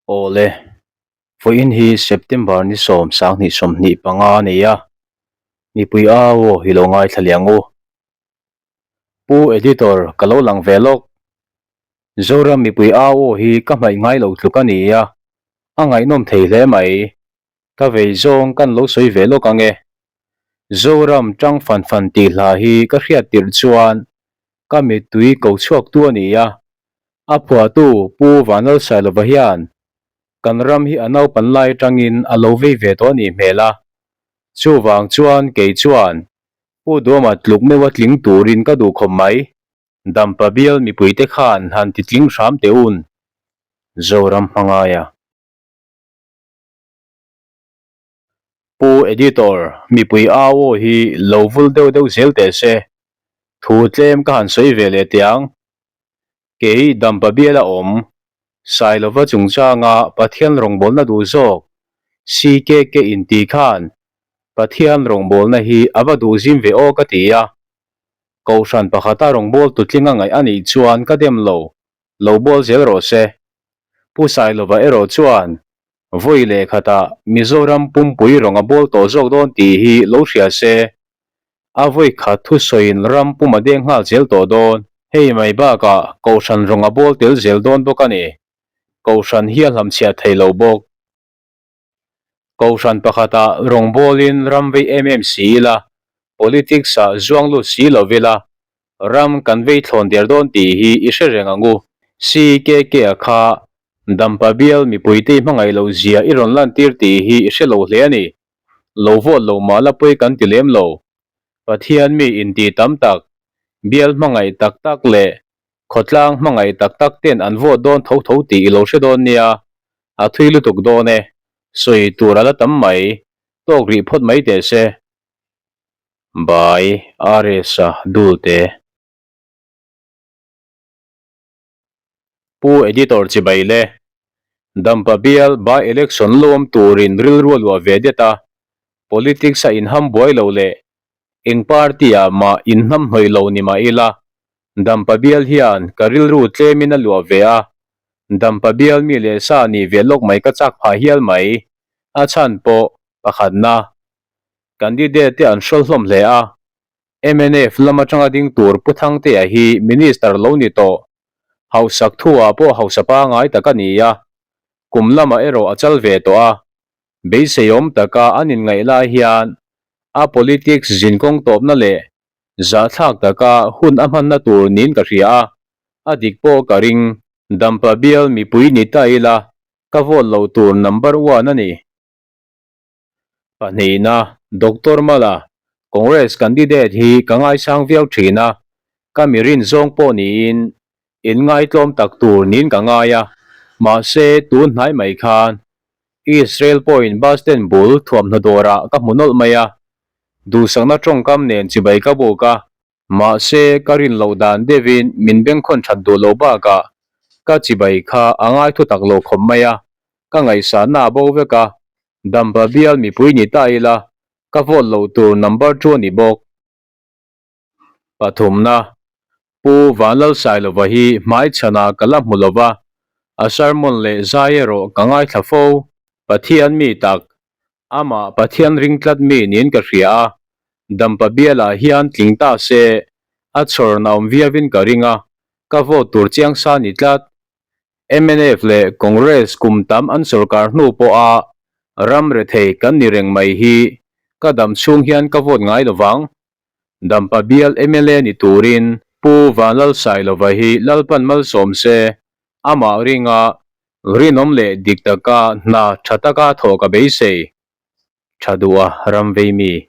Awle, vawiin hi September ni sawm sanghnih 25 a ni a, mipui au aw hi lo ngaithla leh ang u. Pu Editor ka lo lang ve lawk. Zoram mipui au aw hi ka hmaih ngai lo tluk a ni a, a ngaihnawm thei hle mai. Ka vei zawng kan lo sawi ve lawk ang e. Zoram tang fan fan tih hla hi ka hriat tirh chuan ka mittui ko chhuaktu a ni a, a phuahtu Pu Vanlalsailova hian kan ram hi a naupan lai atangin a lo vei ve tawh a nih hmel a, chuvang chuan kei chuan Pu Duama tluk meuha tling turin ka duh khawp mai. Dampa bial mipuite khan han ti tling hram teh un. Zoram hmangaia. Pu Editor, mipui au aw hi lo vul deuh deuh zel teh se. Thu tlem ka han sawi ve leh teh ang. Kei Dampa biala awm, Sailova chungchanga Pathian rawngbawlna duh zawk CKK inti khan Pathian rawngbawlna hi a va duh zim ve aw ka ti a. Kohhran pakhata rawngbawltu tling a ngaih a nih chuan ka dem lo, lo bawl zel rawh se. Pu Sailova erawh chuan vawi leh khatah Mizoram pumpui rawng a bawl tawh zawk dawn tih hi lo hria se, a vawi khat thusawiin ram pum a deng nghal zel tawh dawn. Hei mai bakah Kohhran rawng a bawl tel zel dawn bawk a ni. Kohhran hi a hlamchhiah thei lo bawk. Kohhran pakhatah rawng bawlin ram vei em em si ila, politics ah zuang lut si lo ila, ram kan vei thlawn der dawn tih hi i hre reng ang u. CKK a kha Dampa bial mipuite i hmangaih loh zia i rawn lantir tih hi i hre lo hle a ni. Lo vote lo mah la pawi kan ti lem lo. Pathian mi inti tam tak, bial hmangaih tak tak leh khawtlang hmangaih tak tak ten an vote dawn tho tho tih i lo hre dawn nia. A thui lutuk dawn e. Sawi tur a la tam mai. Tawk rih phawt mai teh se. By RS-a Dulte. Pu Editor chibai le. Dampa bial by election lawm turin rilru a luah ve det a, politics a inham buai lo leh eng party ah mah inhnamhnawih lo ni mah ila, Dampa bial hian ka rilru tlemin a luah ve a, Dampa bial mi leh sa nih ve lawk mai ka chak phah hial mai, a chhan pawh pakhatna candidate te an hrawl hlawm hle a, Mnf lam atanga ding tur Pu Thangtea hi Minister lo ni tawh. Hausak thuah pawh hausa pangai tak a ni a, kum lamah erawh a chal ve tawh a. Beiseiawm taka an inngaih lai hian a politics zinkawng tawpna leh zahthlak taka hun a hmanna tur niin ka hria a, a dik pawh ka ring. Dampa bial mipui ni ta ila ka vote loh tur number one a ni. Pahnihna, Doctor Mala, Congress candidate hi ka ngaisang viau thin a, ka mi rin zawng pawh niin in ngaitlawm tak tur niin ka ngai a, mahse tun hnai mai khan Israel pawhin bus stand bul thuamhnaw dawrah ka hmu nawlh mai a, duhsakna tawngkam nen chibai ka buk a, mahse ka rin loh dan deuhin min bengkhawn that duh loh bakah ka chibai kha a ngai thu tak lo khawp mai a, ka ngaihsahna a bo vek a, Dampa bial mipui ni ta ila ka vote loh tur number chu a ni bawk. Pathumna, Pu Vanlalsailova hi hmaichhanah ka la hmu lova, a sermon leh zai erawh ka ngaithla fo. Pathian mi tak, amah Pathian ring tlat mi niin ka hria a, Dampa bialah hian tling ta se a chhawr naum viauin ka ring a, ka vote tur chiang sa ni tlat. Mnf leh Congress kum tam an sorkar hnu pawha ram rethei kan ni reng mai hi ka dam chhung hian ka vote ngai lovang. Dampa bial mla ni turin Pu Vanlalsailova hi Lalpan malsawm se, amah ringa rinawm leh dik taka hna tha taka thawh ka beisei. Tha duha ram vei mi.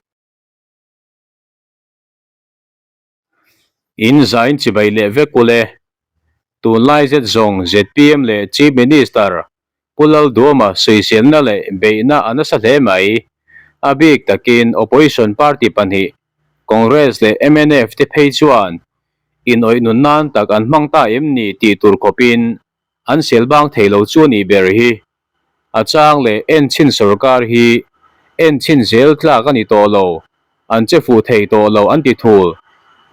In zain chibai leh vek ul e. Tunlai zet zawng zpm leh Chief Minister Pu Lalduama sawiselna leh beihna a nasa hle mai. A bik takin Opposition party pahnih Congress leh mnf te phei chuan inawih nun nan tak an hmang ta em ni tih tur khawpin an sel bang thei lo chu a nih ber hi. A chang leh enchhin sorkar hi enchhin zel tlak a ni tawh lo, an che fuh thei tawh lo an ti thul.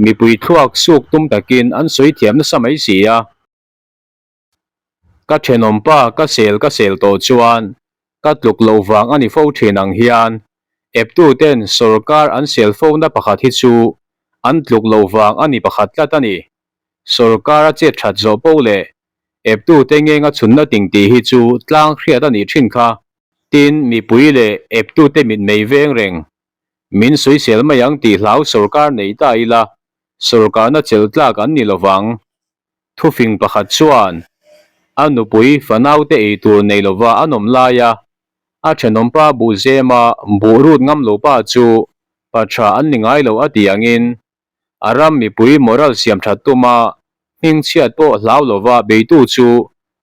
Mipui thluak suk tum takin an sawi thiam nasa mai si a. Ka thenawmpa ka sel ka sel tawh chuan ka tluk loh vang a ni fo thin ang hian eptuten sorkar an sel fona pakhat hi chu an tluk loh vang a ni pakhat tlat a ni. Sorkar a chet that zawh poh leh eptute ngenga chhunna ting tih hi chu tlang hriat a nih thin kha. Tin, mipui leh eptute mitmei veng reng min sawisel mai ang tih hlau sorkar nei ta ila sorkarna chelh tlak an ni lovang. Thufing pakhat chuan a nupui fanaute ei tur nei lova an awm laia a thenawmpa buh zema buh rut ngam lo pa chu pa tha an ni ngai lo a tih angin a ram mipui moral siam that tuma hmingchhiat pawh hlau lova beitu chu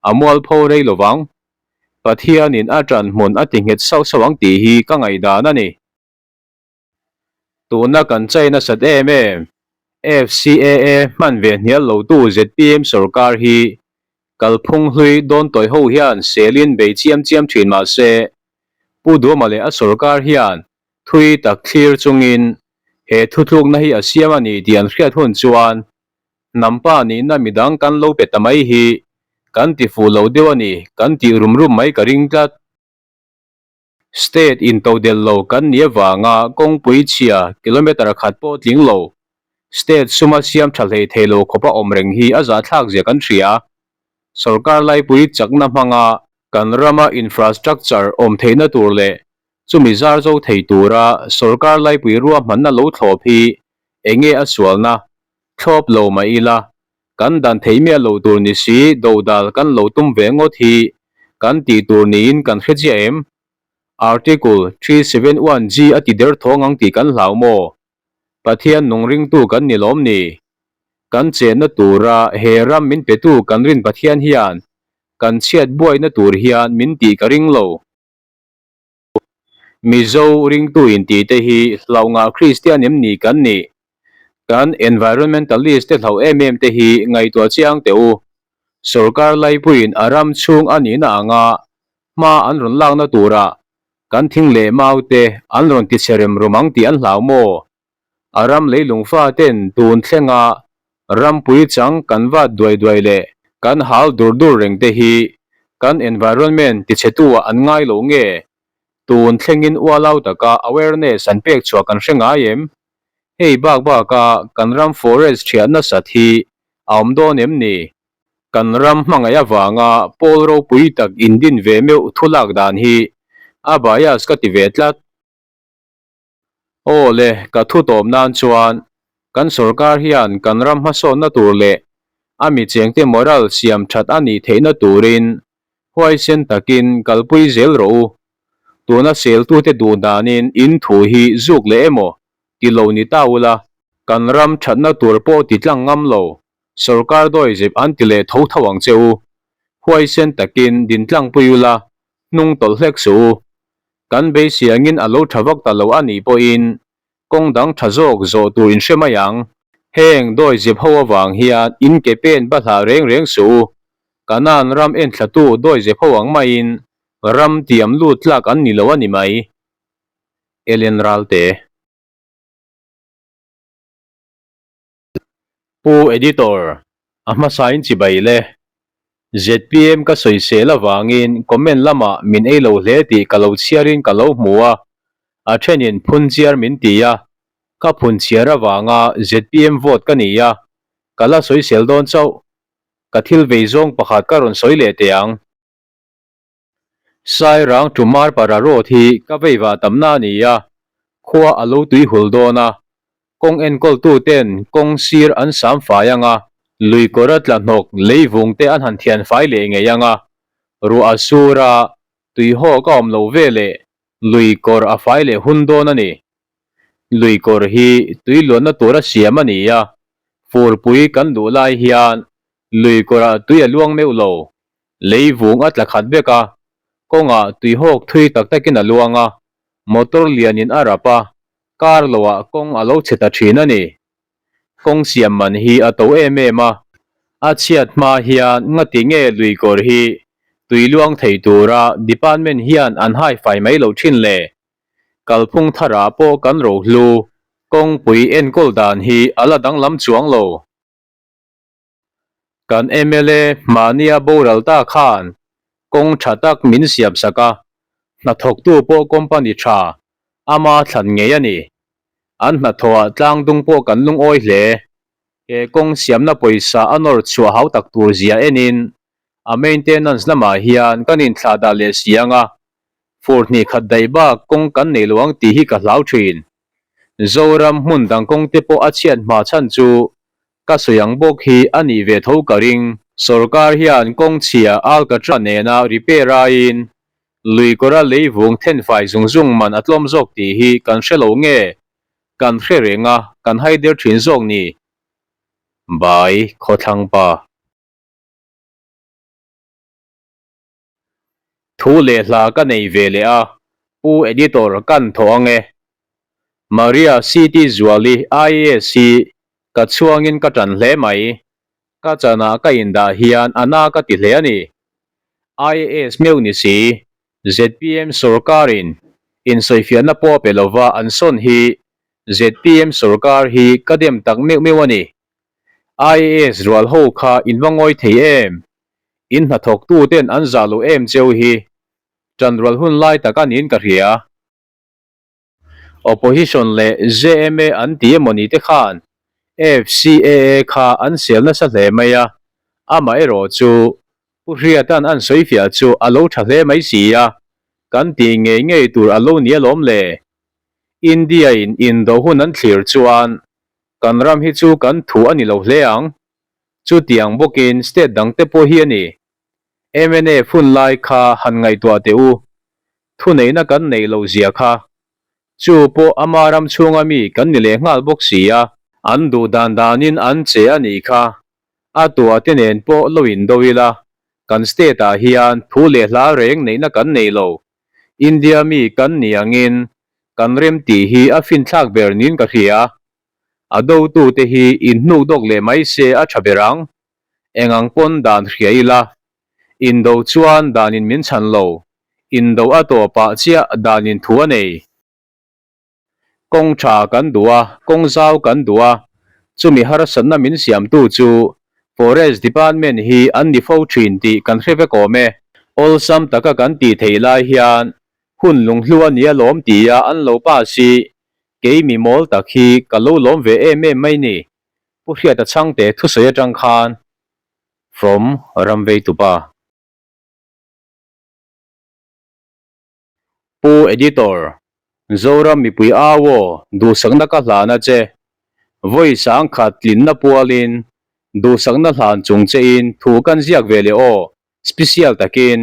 a mualpho rei lovang. Pathianin a tan hmun a ti nghet sauh sauh ang tih hi ka ngaihdan a ni. Tuna kan chai nasat em em, FCAA hman ve hnial lotu zpm sorkar hi kalphung hlui dawn tawih ho hian selin bei chiam chiam thin mah se, Pu Duama leh a sorkar hian thui tak thlir chungin he thutlukna hi a siam a ni tih an hriat hun chuan hnampa nihna midang kan lo pe ta mai hi kan ti fuh lo deuh a ni kan tih rum rum mai ka ring tlat. State intodelh lo kan nih avanga kawngpui chhia kilometre khat pawh tling lo, state suma siam tha hlei thei lo khawpa awm reng hi a zahthlak zia kan hria. Sorkar laipui chakna hmanga kan rama infrastructure awm theihna tur leh chumi zar zo thei tura sorkar laipui ruahmanna lo thlawp hi enge a sualna thlawp lo mah ila Kan dan theih miah lo tur ni si dodal kan lo tum ve ngawt hi kan tih tur niin kan hre chiah em? Article 371 G a ti der thawng ang tih kan hlau maw? Pathian nung ringtu kan ni lawm ni? Kan chenna tura he ram min petu kan rin Pathian hian kan chhiat buaina tur hian min tih ka ring lo. Mizo ringtu intih te hi hlauh ngah Kristian em ni kan nih? Kan environmentalist te hlauh em em te hi ngaihtuah chiang teh u. Sorkar laipuiin a ram chhung a nihna anga hma an rawn lakna turah kan thing leh mau te an rawn tichhe rem rum ang tih an hlau maw? A ram leilung fa ten tun thlenga rampui chang kan vat duai duai leh kan hal dur dur reng te hi kan environment tichhetu ah an ngai lo nge? Tun thlengin ualau taka awareness an pek chhuah kan hre ngai em? Hei bak baka kan ram forest thiah nasat hi a awm dawn em ni? Kan ram hmangaih avanga pawl ropui tak indin ve meuh thu lak dan hi a bias ka ti ve tlat. Aw le, ka thu tawp nan chuan kan sorkar hian kan ram hmasawnna tur leh a mi chengte moral siam that a nih theihna turin huaisen takin kalpui zel rawh u. Tuna seltute duh danin in thu hi zuk leh emaw ti lo ni ta ula, kan ram thatna tur pawh ti tlang ngam lo, sorkar dawizep an ti leh tho tho ang che u. Huaisen takin din tlangpui ula, hnung tawlh hlek suh u. Kan beisiangin a lo tha vak ta lo a nih pawhin kawng dang tha zawk zawh tur in hre mai ang. Heng dawi zep ho avang hian in ke pen ba hlah reng reng suh u. Kanan ram en thlatu dawi zep ho ang maiin ram tiam lut tlak an ni lo a ni mai. Ellen Ralte. Pu Editor, a hmasain chibai le. Zpm ka sawisel avangin comment lamah min ei lo hle tih ka lo chhiarin ka lo hmu a, a thenin phunchiar min ti a, ka phunchiar avanga zpm vote ka ni a, ka la sawisel dawn chauh. Ka thil vei zawng pakhat ka rawn sawi leh teh ang. Sairang to Marpara road hi ka vei vah tamna a ni a, khua a lo tui hul dawn a, kawng enkawltu ten kawng sir an sam fai ang a, lui kawr a tla hnawk lei vung te an han thian fai leh ngei ang a, ruah a sur a, tui hawk a awm lo ve leh lui kawr a fai leh hun dawn a ni. Lui kawr hi tui luanna tura siam a ni a, furpui kan duh lai hian lui kawrah tui a luang meuh lo. Lei vung a tla khat vek a, kawngah tuihawk thui tak takin a luang a, motor lianin a rap a, kar loah kawng a lo chhe ta thin a ni. Kawng siam man hi a to em em a, a chhiat hma hian ngati nge lui kawr hi tui luang thei tura department hian an hai fai mai lo thin le? Kalphung tharah pawh kan rohlu kawngpui enkawl dan hi a la danglam chuang lo. Kan mla mahnia boral ta khan kawng tha tak min siam sak a, hnathawktu pawh company tha ama thlan ngei a ni. An hnathawhah tlangdung pawh kan lungawi hle. He kawng siamna pawisa a nawr chhuah hau tak tur zia enin a maintenance lamah hian kan inthlah dah leh si ang a, fur hnih khat daih bak kawng kan nei lo ang tih hi ka hlau thin. Zoram hmun dang kawng te pawh a chhiat hma chhan chu ka sawi ang bawk hi a nih ve tho ka ring. Sorkar hian kawng chhia alkatra nena repair aiin lui kawra leivung thenfai zung zung man a tlawm zawk tih hi kan hre lo nge kan hre reng a, kan haider thin zawk ni? Bai Khawthlang pa. Thu leh hla ka nei ve leh a, Pu Editor kan thaw ang e. Maria CT Zuali IAS hi ka chhuangin ka tan hle mai. Ka chanah ka indah hian a na ka ti hle a ni. IAS meuh ni si, zpm sorkarin insawifiahna pawh a pe lova an sawn hi zpm sorkar hi ka dem tak meuh meuh a ni. IAS rual ho kha in va ngawi thei em? In hnathawktu ten an zah lo em cheu hi tanrual hun lai tak a niin ka hria. Opposition leh JMA an ti emawni te khan FCAA kha an sel nasa hle mai a, amaherawh chu Pu Hriata'n an sawifiah chu a lo tha hle mai si a, kan tih ngei ngei tur a lo ni alawm le. India in indo hun an thlir chuan kan ram hi chu kan thu a ni lo hle ang. Chutiang bawkin state dangte pawh hi a ni. Mnf hun lai kha han ngaihtuah teh u. Thuneihna kan neih loh zia kha. Chu pawh ama ram chhunga mi kan ni leh nghal bawk si a. An duh dan danin an che a nih kha. A tua te nen pawh lo indo ila, kan state ah hian thu leh hla reng neihna kan nei lo. India mi kan ni angin kan rem tih hi a finthlak ber niin ka hria. A dotute hi inhnuk dawk leh mai se a tha ber ang. Eng ang pawn dan hria ila. Indo chuan danin min chhan lo. Indo a tawpah chiah danin thu a nei. Kawng tha kan duh a, kawng zau kan duh a, chumi harsatna min siamtu chu Forest Department hi an ni fo thin tih kan hre vek awm e. Awlsam taka kan tih theih lai hian hun lunghlu a nia lawm tia an lo pass hi Kei mi mawl tak hi ka lo lawm ve em em mai ni, Pu Hriata Chhangte thusawi atang khan From Ramveitupa. Pu Editor, Zoram mipui au aw, duhsakna ka hlan a che. Vawi sangkhat tlinna pualin duhsakna hlan chung chein thu kan ziak ve leh aw, special takin.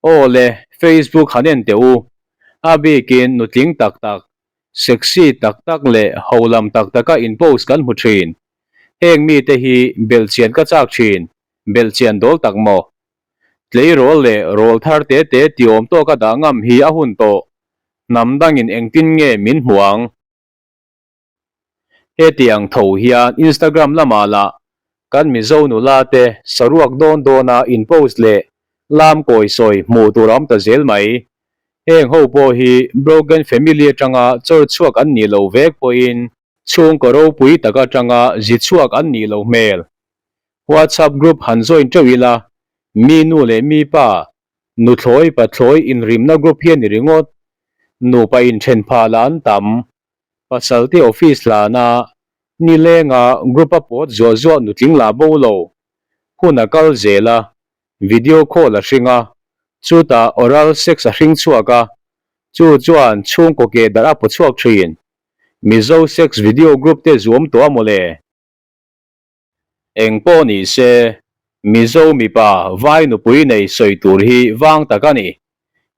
Aw le, Facebook han en teh u. A bikin nutling tak tak, sexy tak tak leh holam tak taka in post kan hmu thin. Heng mite hi belhchian ka chak thin, belhchian dawl tak maw? Tleirawl leh rawl thar te te tiawm tawka dah ngam hi a hun tawh. Hnam dangin engtin nge min hmu ang? Hetiang tho hian Instagram lamah lah kan Mizo nula te saruak dawn dawna in post leh lam kawi sawi hmuh tur a awm ta zel mai. Heng ho pawh hi broken family atanga chawr chhuak an nih loh vek pawhin chhungkaw ropui tak atanga zi chhuak an nih loh hmel. WhatsApp group han join teuh ila mi nu leh mi pa nuthlawi pathlawi inrimna group hi a ni ringawt. Nupa inthen phah lah an tam. Pasal te office hlana nilenga group a pawt zuah zuah nutling lah bo lo. Hun a kal zel a, video call a hring a, chutah oral sex a hring chhuak a, chu chuan chhungkaw ke darh a paw chhuak thin. Mizo sex video group te zuam tawh a mawle. Eng pawh ni se, Mizo mipa vai nupui nei sawi tur hi vang tak a ni.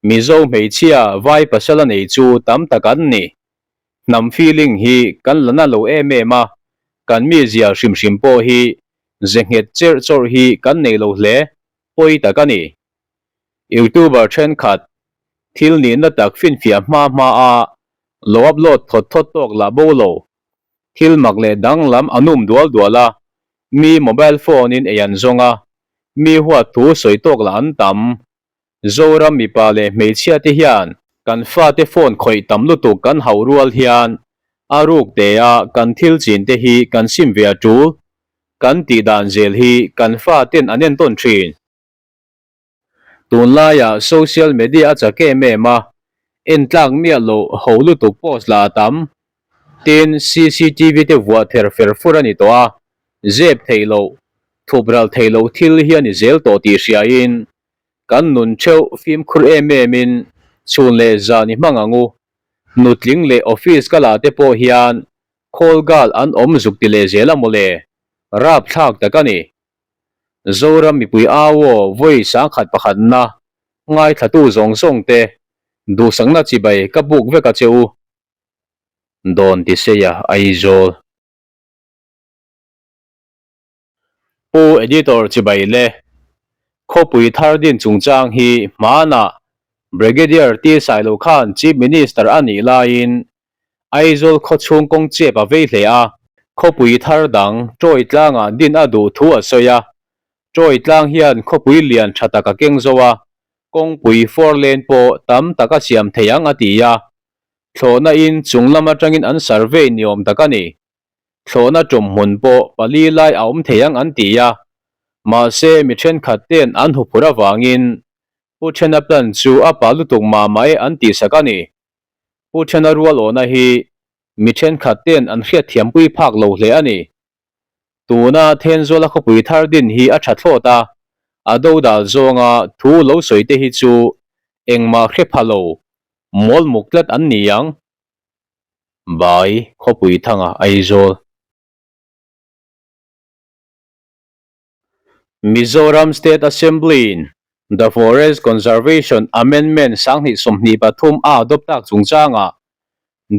Mizo hmeichhia vai pasal a nei chu tam tak an ni. Hnam feeling hi kan la na lo em em a, kan mizia hrim hrim pawh hi ze nghet cherh chawrh hi kan nei lo hle, pawi tak a ni. Youtuber thenkhat thil nihna tak finfiah hma hma a lo upload thawt thawt tawk lah bo lo. Thil mak leh danglam a num dual dual a, mi mobile phone in ei an zawng a, mi huat thu sawi tawk lah an tam. Zoram mipa leh hmeichhia te hian kan fate phone khawih tam lutuk kan hauh rual hian a ruk te a kan thil chin te hi kan sim ve a tul. Kan tih dan zel hi kan faten an entawn thin. Tunlaiah social media a chak em em a, entlak miah loh ho lutuk post lah a tam. Tin, cctv te vuah ther fer fur a ni tawh a, zep theih loh, thup ral theih loh thil hi a ni zel tawh tih hriain kan nun theuh fimkhur em emin chhun leh zan i hmang ang u. Nutling leh office ka lah te pawh hian khawl gal an awm zuk ti leh zel a mawle, rapthlak tak a ni. Zoram mipui au aw vawi sangkhat pakhatna ngaithlatu zawng zawng te duhsakna chibai ka buk vek a che u. Dawn ti seia Aizawl. Pu Editor chibai le. Khawpui thar din chungchang hi hmanah Brigadier T Sailo khan Chief Minister a nih laiin Aizawl khawchhung kawng chep a vei hle a, khawpui thar dang Troy tlangah din a duh thu a sawi a. Troy tlang hian khawpui lian tha tak a keng zo a, kawngpui four lane pawh tam tak a siam thei ang a ti a. Thlawhna in chung lam atangin an survey ni awm tak a ni. Thlawhna tum hmun pawh pali lai a awm thei ang an ti a, mahse mi thenkhat ten an huphurh avangin Pu Thena plan chu a pa lutuk mah mah e an tihsak a ni. Pu Thena rual awhna hi mi thenkhat ten an hriatthiampui phak lo hle a ni. Tuna Thenzuala khawpui thar din hi a tha thlawt a, a dodal zawnga thu lo sawi te hi chu engmah hre pha lo, mawl muk tlat an ni ang. Bai khawpui thanga Aizawl. Mizoram State Assembly-in The Forest Conservation Amendment 2023 a adopt tak chungchangah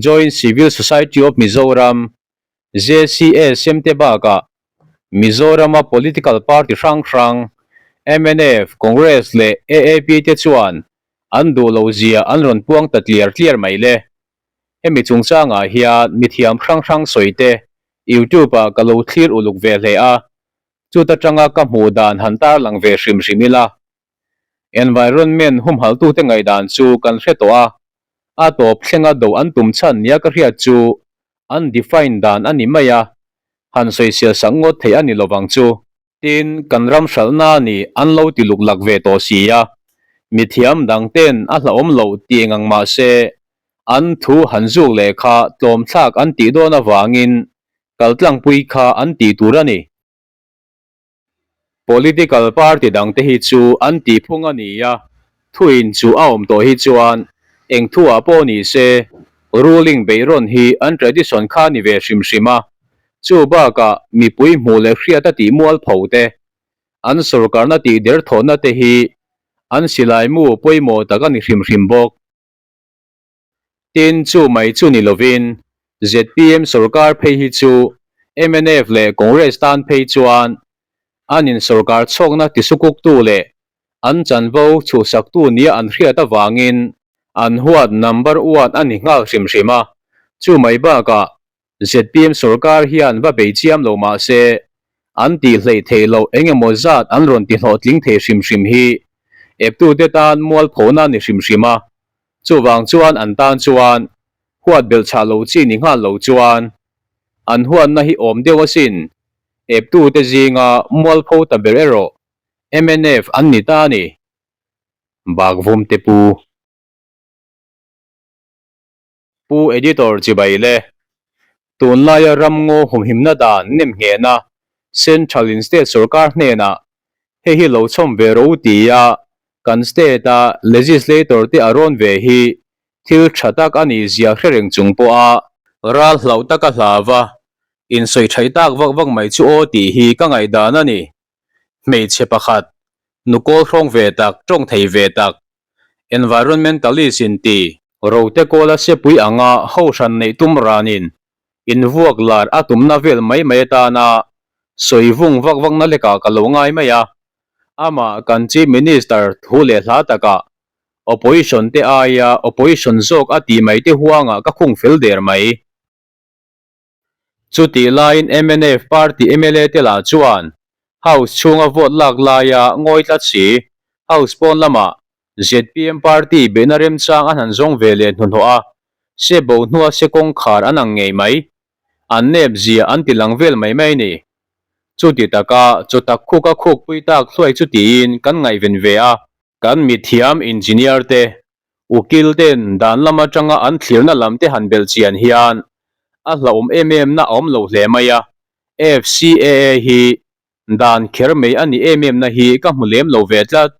Joint Civil Society of Mizoram, JCSM, te bakah Mizorama political party hrang hrang mnf, Congress leh AAP te chuan an duh lo zia an rawn puang ta tliar tliar mai le. Hemi chungchangah hian mithiam hrang hrang sawi te YouTube ah ka lo thlir uluk ve hle a, chuta tanga ka hmuh dan han tarlang ve hrim hrim ila. Environment humhaltute ngaihdan chu kan hre tawh a, a tawp thlenga do an tum chhan nia ka hriat chu an define dan a ni mai a, han sawisel sak ngawt theih a ni lovang chu. Tin, kan ram hralhna nih an lo ti luk lak ve tawh si a, mithiam dang ten a hlauhawm loh ti eng ang mah se, an thu han zuk leh kha tlawmthlak an tih dawn avangin kaltlangpui kha an tih tur a ni. Political party dang te hi chu an tih phung a ni a, thuin chu a awm tawh hi chuan eng thuah pawh ni se, ruling beihrawn hi an tradition kha ni ve hrim hrim a, Chu bakah mipui hmuh leh hriat a tih mual pho te, an sorkarna tih derthawhna te hi an silaimu pawimawh tak a ni hrim hrim bawk. Tin, chu mai chu ni lovin zpm sorkar phei hi chu mnf leh Congress tan phei chuan an insorkar chhawkna tisukuktu leh an chanvo chhuhsaktu nia an hriat avangin an huat number one a ni nghal hrim hrim a, chu mai bakah Zpm sorkar hian va bei chiam lo mah se, an tih hleih theih loh eng emaw zat an rawn ti hlawhtling thei hrim hrim hi eptute tan mualphona a ni hrim hrim a, chuvang chuan an tan chuan huat belh chhah lo chi ni nghal lo chuan an huatna hi awm deuh asin, eptute zinga mualpho ta ber erawh mnf an ni ta a ni. Bakvawmte Pu. Pu Editor chibai le. Tunlaia ramngaw humhimna dan nem nghehna Central in State sorkar hnenah hei hi lo chhawm ve ro tia kan State a Legislator te a rawn ve hi thil tha tak a nih zia hre reng chung pawha ral hlauh taka hlava insawi thaih tak vak vak mai chu aw tih hi ka ngaihdan a ni. Hmeichhe pakhat, nu kawl hrawng ve tak, tawng thei ve tak, environmentalist in ti. Rote kawla sepui anga ho hran neih tum ranin invuak lar a tumna vel mai mai atana sawi vung vak vakna lekah ka lo ngai mai a. Amah kan Chief Minister thu leh hla takah Opposition te aia Opposition zawk a tih mai te huangah ka khung fel der mai. Chutih laiin mnf party mla te lah chuan House chhunga vote lak laia ngawi tlat si, House pawn lamah zpm party beihna remchang an han zawng ve leh hnuhnawh a, se bo hnua se kawngkhar an ang ngei mai. An nep zia an ti lang vel mai mai a ni. Chuti taka chaw tak khuk a khukpui tak hluai chu tiin kan ngaihven ve a. Kan mithiam engineer te, ukil ten dan lam atanga an thlirna lam te han belh chian hian a hlauhawm em em na a awm lo hle mai a. FCAA hi dan kher mai a ni em em na hi ka hmu lem lo ve tlat.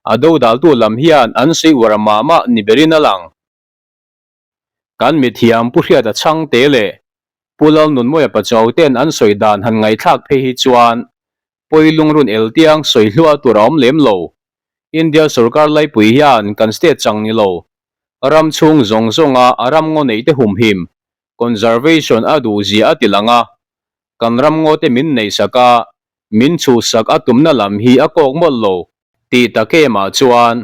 A dodaltu lam hian an sawi uar mah mah ni berin a lang. Kan mithiam Pu Hriata Chhangte leh Pu Lalnunmawia Pachuau ten an sawi dan han ngaihthlak phei hi chuan pawi lungrun eltiang sawi hluah tur a awm lem lo. India sorkar laipui hian kan state chang ni lo, ram chhung zawng zawnga a ram ngaw neihte humhim, conservation, a duh zia a ti lang a. Kan ram ngawte min neihsak a, min chhuhsak a tumna lam hi a kawk mawlh lo. Tih tak emah chuan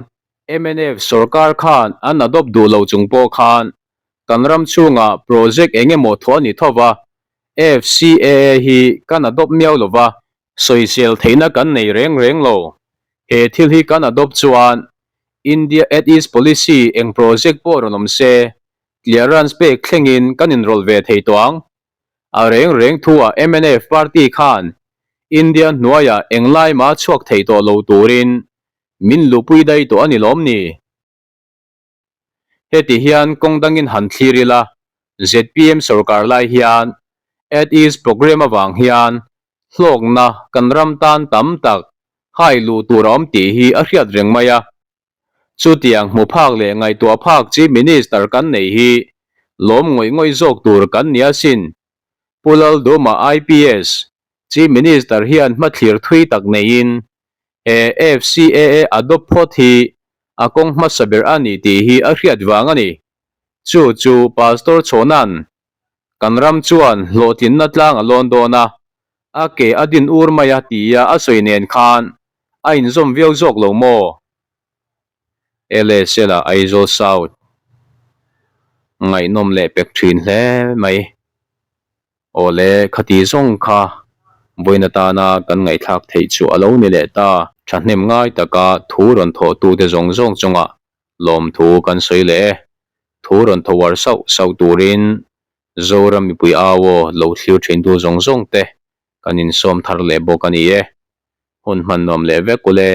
mnf sorkar khan an adopt duh lo chung pawh khan kan ram chhungah project eng emaw thawh a ni tho va, FCAA hi kan adopt miau lo va, sawisel theihna kan nei reng reng lo. He thil hi kan adopt chuan India Act East Policy eng project pawh rawn awm se, clearance pek thlengin kan inrawlh ve thei tawh ang. A reng reng thuah mnf party khan India hnuaiah englai mah chhuak thei tawh lo turin min lupui daih tawh a ni lawm ni? Heti hian kawng dangin han thlir ila, zpm sorkar lai hian Act East programme avang hian hlawkna kan ram tan tam tak hai luh tur a awm tih hi a hriat reng mai a. Chutiang hmu phak leh ngaihtuah phak Chief Minister kan nei hi lawm ngawih ngawih zawk tur kan ni asin. Pu Lalduma IPS, Chief Minister hian hmathlir thui tak neiin he FCAA adopt phawt hi a kawng hmasa ber a ni tih hi a hriat vang a ni. Chu chu Pastor Chhawna'n kan ram chuan hlawhtlinna tlang a lawn dawn a, a ke a din ur mai a tia a sawi nen khan a inzawm viau zawk lo maw? LSL ah Aizawl South ngaihnawm leh pek thin hle mai. Awle khati zawng kha vawiin atana kan ngaihthlak theih chu a lo ni leh ta. Thahnem ngai taka thu rawn thawhtute zawng zawng chungah lawmthu kan sawi leh e. Thu rawn tho uar sauh sauh turin Zoram mipui au aw lo thlir thintu zawng zawng te kan insawm thar leh bawk a ni e. Hun hman nuam leh vek ule.